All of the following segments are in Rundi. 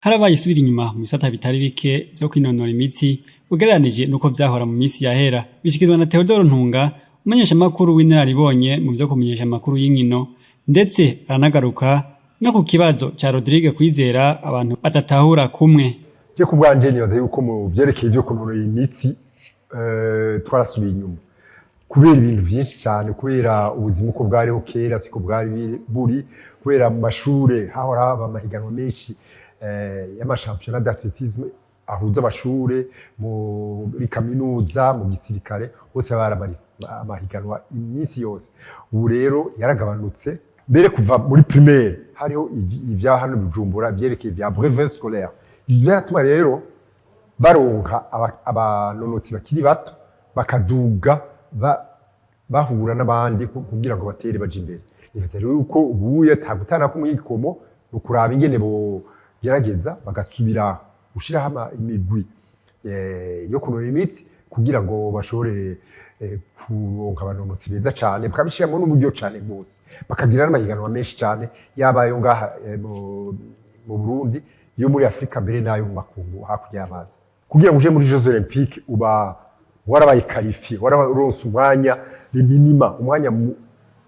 Harabaye isubira inyuma mu bisata bitari bike vyo kwinonora imitsi ugereranije nuko vyahora mu minsi yahera. Bishikirizwa na Theodore Ntunga, umumenyeshamakuru w'inararibonye mu vyo kumenyesha amakuru y'inkino, ndetse aranagaruka no ku kibazo ca Rodrigue Kwizera abantu batatahura kumwe. Je ku bwanje nibaza yuko mu vyerekeye ivyo kunonora imitsi twarasubiye inyuma kubera ibintu vyinshi cyane, kubera ubuzima uko bwariho kera siko bwari buri, kubera mu mashure hahora haba amahiganwa menshi y'amashampiyona d'athlétisme ahuza amashure, muri kaminuza, mu gisirikare, hose haba hari amahiganwa iminsi yose. Ubu rero yaragabanutse. Mbere kuva muri primaire hariho ivya hano Bujumbura vyerekeye vya brevet scolaire. Ivyo vyatuma rero baronka abanonotsi bakiri bato, bakaduga bahura n'abandi kugira ngo batere baje imbere. Nibaza rero yuko ubuye atagutana k'umwikomo, ni ukuraba ingene bogerageza bagasubira gushiraho imigwi yo kunora imitsi kugira ngo bashobore kuronka abanonotsi beza cane, bakabishiramo n'uburyo cane rwose, bakagira n'amahiganwa menshi cane, yaba ayo ngaha mu Burundi, yo muri Afrika, mbere n'ayo mu makungu hakurya y'amazi. Kugira ngo uje muri Jeux Olympiques uba warabaye qualifié, wararonse umwanya, le minima, umwanya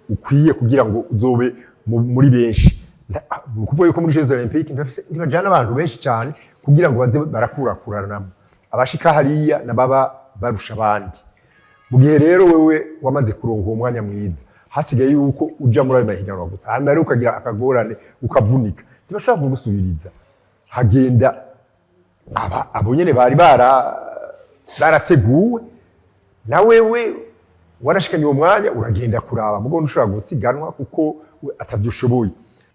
ukwiye kugira ngo uzobe muri benshi. Ni ukuvuga yuko muri Jeux Olympiques ntibajana abantu benshi cyane kugira ngo baze barakurakuranamo. Abashika hariya nababa barusha abandi. Mu gihe rero wewe wamaze kuronka uwo mwanya mwiza, hasigaye yuko uja muri ayo mahiganwa gusa. Hanyuma rero ukagira akagorane, ukavunika, ntibashobora kugusubiriza, hagenda aba abo nyene bari barateguwe. Na wewe warashikanye uwo mwanya, uragenda kuraba, mugo ntushobora gusiganwa kuko we atavyo ushoboye.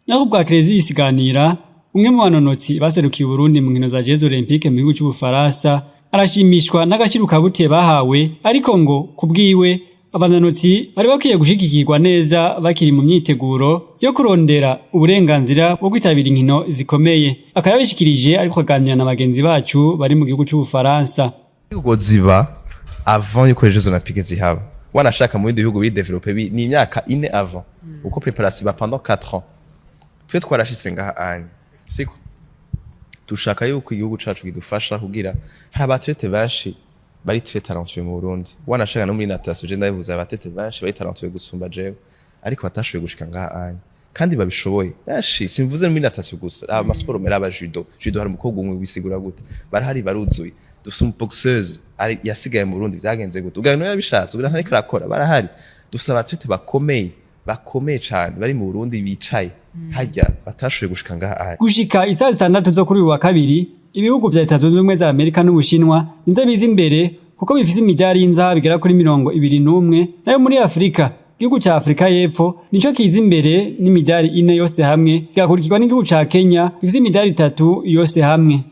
Naho bwa Kerezi isiganira, umwe mu banonotsi baserukiye Uburundi mu nkino za Jeux Olympiques mu gihugu c'Ubufaransa, arashimishwa n'agashirukabute bahawe, ariko ngo kubwiwe abanonotsi bari bakwiye gushigikirwa neza bakiri mu myiteguro yo kurondera uburenganzira bwo kwitabira inkino zikomeye. Akaba yabishikirije ariko aganira na bagenzi bacu bari mu gihugu c'Ubufaransa. Ubwo ziba avant yuko les Jeux Olympiques zihaba. Wanashaka mu bindi bihugu biri développé ni imyaka 4 avant, uko préparation iba pendant 4 ans. Twe twarashitse ngaha anye, siko dushaka yuko igihugu cacu kidufasha, kugira hari aba athlètes benshi bari très talentueux mu Burundi. Wanashaka no muri natation, je ndabivuze, aba athlètes benshi bari talentueux gusumba jewe, ariko batashoboye gushika ngaha anye kandi babishoboye benshi. Simvuze muri natation gusa, aba sport mera, aba judo. Judo hari umukobwa umwe, wisigura gute? Barahari, baruzuye. Dufise umu boxeuse ari yasigaye mu Burundi, vyagenze gute? Ugira niwe yabishatse, ugira ntariko arakora. Barahari, dufise aba athlètes bakomeye, bakomeye cane, bari mu Burundi bicaye harya, batashoboye gushika ngaha anye. Gushika isaha 6 zo kuri uyu wa kabiri, ibihugu vya Leta Zunze Ubumwe za Amerika n'Ubushinwa nivyo biza imbere, kuko bifise imidari y'inzahabu igera kuri 21. Nayo muri Afurika, igihugu ca Afurika y'Epfo nico kiza imbere n'imidari ine yose hamwe, kigakurikirwa n'igihugu ca Kenya gifise imidari itatu yose hamwe.